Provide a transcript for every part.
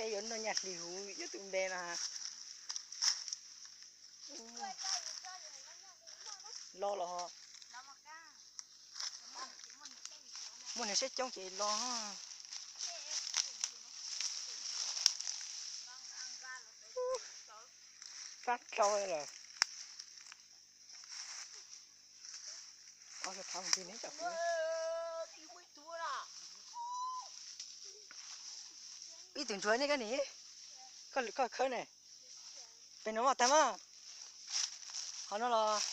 Peb yuav noj nyaj hli huv ib tug npe no. Loj los ho. Muaj neeg saib coob ces los. Fab dlhau lawm. Ib tug ntsuag nej koj nim, koj khawb ne. Pem no mas tag mas. Qhov no los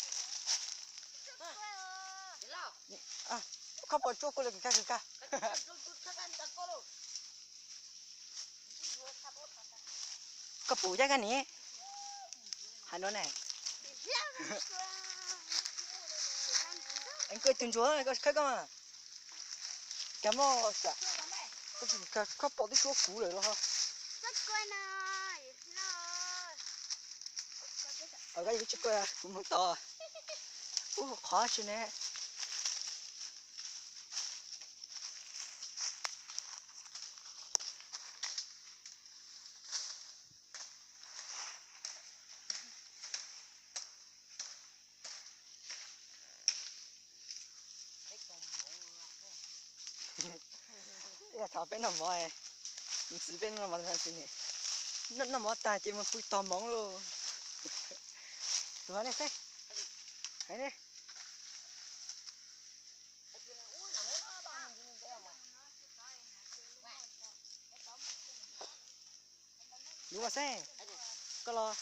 koj pom tsuab kuv lawm kag kag. Koj pum cab koj nim. Hais no ne. Koj tus ntsuag koj khawb koj mas. Kag moj sam. Koj pom twb tsuab kuv lawm los ho. Koj tsis koj kuv mus tos. Ub qhov tsis ne. Yog thaum peb noj mov, ntxiv peb noj mov tag ntxiv ne, noj mov tag ces mus pw tos hmoov lauj. Tus hais ne, hais ne. Lub mas xeeb, koj los.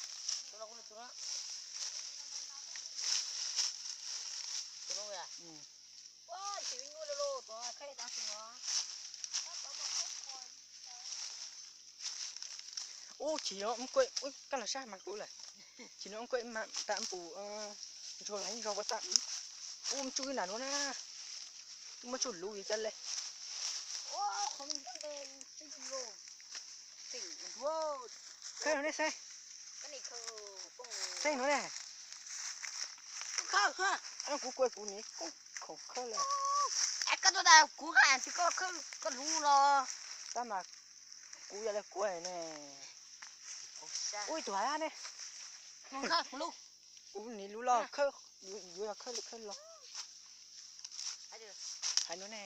Ub, chim no ub kuj, ub, koj los sab mas kuv lawm. Chim no ub kuj tas pum ntsuag los ib zog ua tas. Ub, tsuj ib nram nuav na. Muab tsuj luv cas le. Khawb no ne xeeb. Xeeb no ne. Kuv kuj kuv nim kuj khoom khawb le. Koj tuaj tas kuv hais tias koj khawb koj luv los. Tab mas kuv yog le kuv ne. Ub, ib tug hais ne. Kuv nim luv los khawb, yuav yog khawb li khawb los. Hais no ne.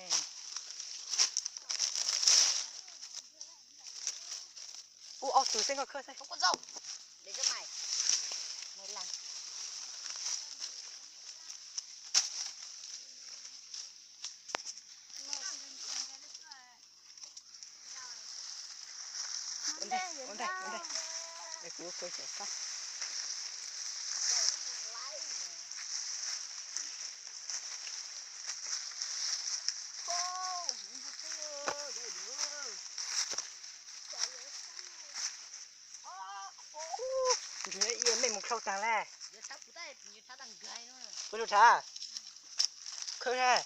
Ub, ob tug xeeb koj khawb xeeb. Ua ntej, ua ntej, ua ntej. Es kuv khaws xyem txhab. Ntsuag ib mej mus dhau tag lawm. Puas lug rhav? Khawb rhav.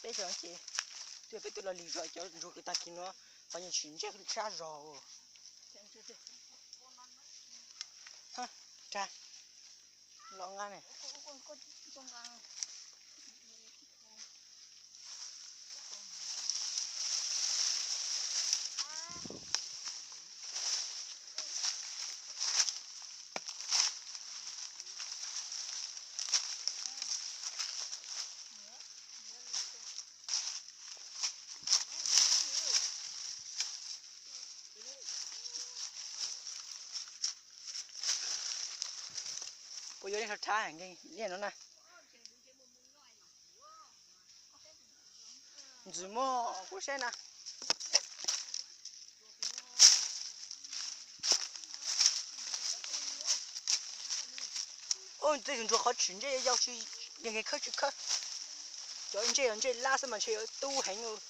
Peb cov ces twb yog peb tuaj los lig zog cov ntsuag kwv tag kis no, qhov yeej tsis ntsej sab zog. Rhav, los nqa ne. Puas yuav li rhav rhav nkees li no na? Ntxim muaj kuv saib na. Ub, tej tus ntsuag qhov tshwm ntsej yau tsis, nkees nkees khawb tsis khawb. Cov ntsej yog ntsej lab xwb mas ntshe yuav tub heev.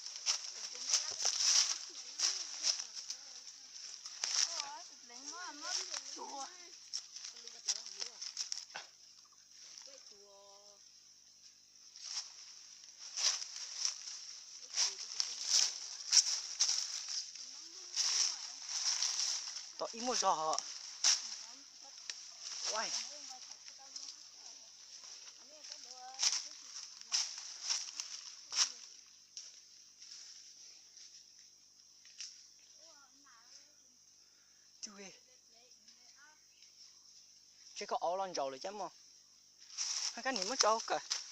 Ib muaj zog. Tseb koj auv los ntsaum lawm cab mog. Hab kab nim muab tso kawm.